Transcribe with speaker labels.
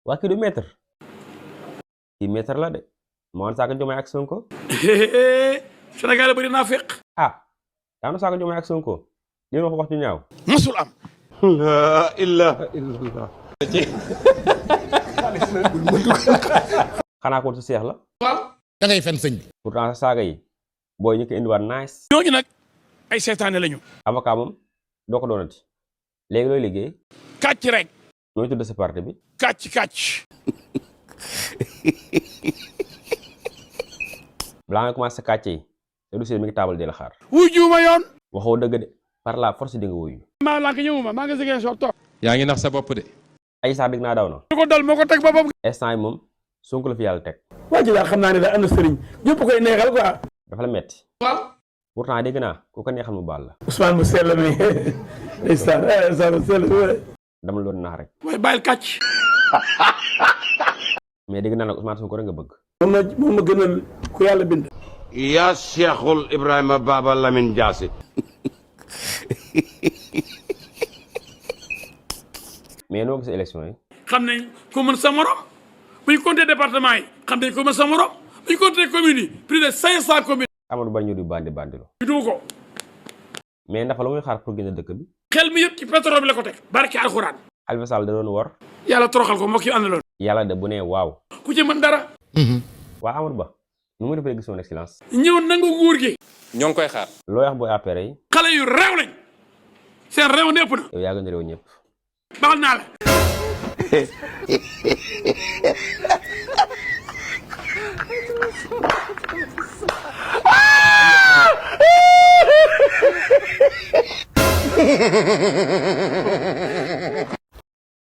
Speaker 1: waa kii du maître kii maître la de moo woon saaka Diomaye ak Sonko.
Speaker 2: Sénégal bari naa fekk.
Speaker 1: ah daanu saaka Diomaye ak Sonko yéen wax ñu ñaaw.
Speaker 2: masul am.
Speaker 3: la ilaha illallah.
Speaker 1: xanaa ko su seex la.
Speaker 2: waaw.
Speaker 4: da ngay fen sëñ bi.
Speaker 1: pourtant saaga yi booy ñu ko indiwaat nice.
Speaker 2: ñooñu nag ay seetaane lañu.
Speaker 1: avocat moom doo ko doonati léegi looy liggéey.
Speaker 2: kàcc rek.
Speaker 1: ñooy tudd sa parti bi.
Speaker 2: kàcc.
Speaker 1: balaa nga commencé kàcce yi te dossier mi ngi taabal di la xaar.
Speaker 2: wuy juuma yoon.
Speaker 1: waxoo dëgg de par la force di nga wuyu.
Speaker 2: maa lànk ñëwuma maa ngi sigee soog toog.
Speaker 4: yaa ngi nax sa bopp de.
Speaker 1: ay sax dégg naa daw na.
Speaker 2: lu ko dal moo ko teg boppam.
Speaker 1: instant yi moom Sonko la fi yàlla teg.
Speaker 5: waa ji daal xam naa ne daal am na sëriñ ñëpp koy neexal quoi.
Speaker 1: dafa la metti.
Speaker 2: waaw.
Speaker 1: pourtant dégg naa ku ko neexal mu baal la.
Speaker 5: Ousmane mu sell mi ndeysaan mu sell mi.
Speaker 1: dama la doon nax rek.
Speaker 2: waaye bàyyil kàcc.
Speaker 1: mais dégg naa nag Ousmane Sonko rek nga bëgg.
Speaker 5: moom ma gënal ku yàlla bind.
Speaker 3: yaa Cheikhul Ibrahima Baba Lamine Diassi.
Speaker 1: mais noo gis élection yi.
Speaker 2: xam nañ ko mën sa morom bu ñu compté département yi xam nañ ko mën sa morom bu ñu compté communes yi plus de 500 communes.
Speaker 1: Amadou Ba ñu di bandi lo.
Speaker 2: ñu dugg ko.
Speaker 1: mais ndax la muy xaar pour génne dëkk bi.
Speaker 2: xel mi yëpp ci pétrole bi la ko teg. barke alxuraan.
Speaker 1: Khalifa Sall da doon wor.
Speaker 2: yàlla toroxal ko mbokk yi àndaloon.
Speaker 1: yàlla de bu nee waaw.
Speaker 2: ku ci mën dara.
Speaker 1: waa Amadou Ba nu mu defee gis son excellence.
Speaker 2: ñëw nangu nguur gi.
Speaker 4: ñoo ngi koy xaar.
Speaker 1: loo wax booy APR yi.
Speaker 2: xale yu réew lañ. seen réew népp na.
Speaker 1: yow yaa gën a réew ñëpp.
Speaker 2: baxal naa la.